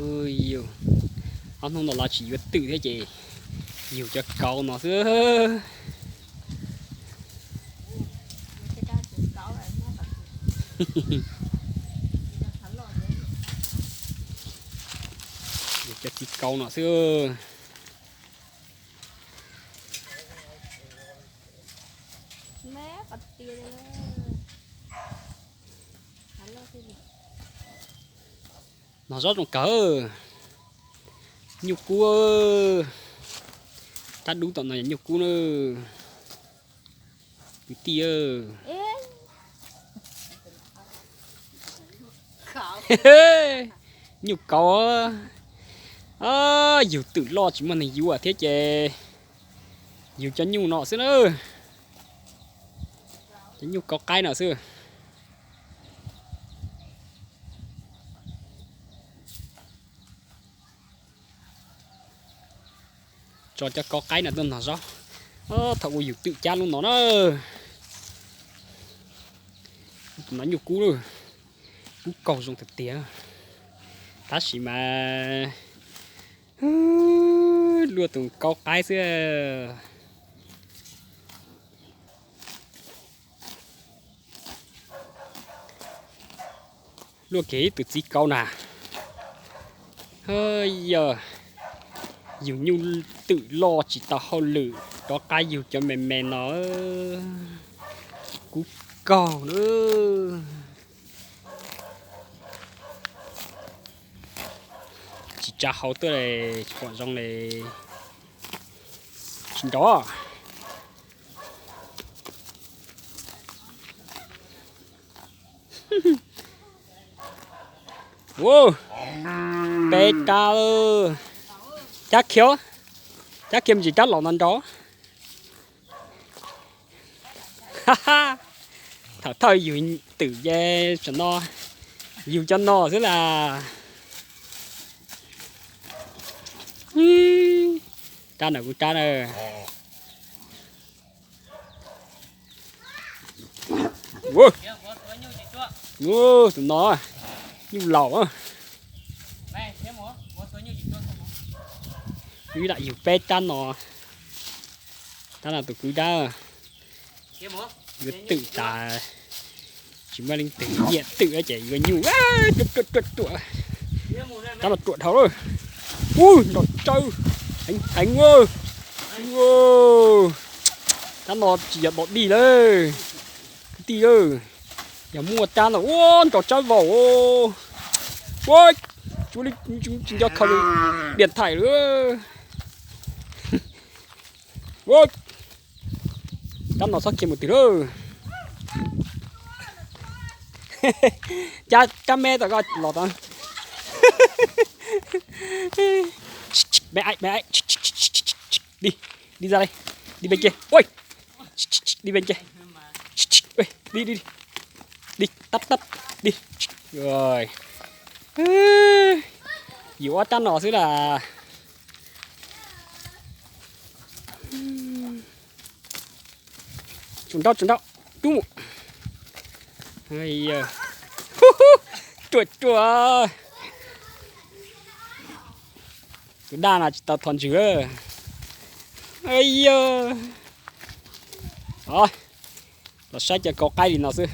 Yus, ob hnub no los tsis yuav twm thiab ces yug cov kauv no xwb. Yug cov txiv kauv no xwb. Nog zaub zoo kawg. Nyuj kub. Rab dub tom no yog nyuj kub na. Kwv tij, nyuj kauv. Yug twm loj tsis muaj neeg yuav thiab ces yug cov nyuj no xwb na. Cov nyuj kauv qaib no xwb. Tso cov kauv qaib no tuaj nog zaub. Thaum ua yus twm cab lub no na. Tus no nyuj kub, kub kaug zoo tiag tiag. Tab sis mas luaj tus kauv qaib xwb. Luaj kiag ib tus txiv kauv na. Yog yug nyuj twm loj tsis tau hauj lwm rov qab yug cov me me no, kub kaug na. Tsis tsa hauv tuaj li, tsis pom zoo li. Tsis nrov. Peb rab. Cab khiav, cab khiav me ntsis rab los no nrov. Thaum thawj yug twm ces tam no yug cov no xwb las. Rab na kuv rab na. Tus no nyuj laus. Wb lam yug peb rab no. Rab no tus kwv rab. Yuav twm tas, tsis muaj leej twg nyiam twm ces yuav nyuj. Rab no ruam dhau lawm. Ub, nrov tsawb heev heev. Rab no tsis yog dog dig lawm kwv tij. Yog muaj rab no ua nrov tsawb vaum. Ua, tsuav li tsis nco khaws li, diam thaim lawm. Rab no txhob khiav mus twg lawm. Cab, cab me tom ko los tod. Di, di ra li, di npe kiag ua, di npe kiag, di, di, di, di, tab tab, di. Yus ob rab no xwb las. Tsuas nrau, tsuas nrau, rub mus. Ruam ruam. Tus daj no tsis tau thov ntswg. Yog, los saib cov kauv qaib li no xwb.